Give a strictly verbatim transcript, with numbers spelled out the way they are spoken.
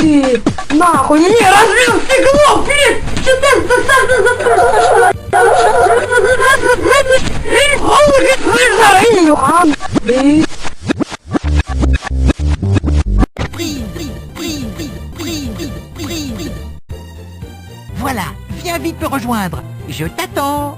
Naa, ko ni ran rin si ko pire. Voilà, viens vite me rejoindre. Je t'attends.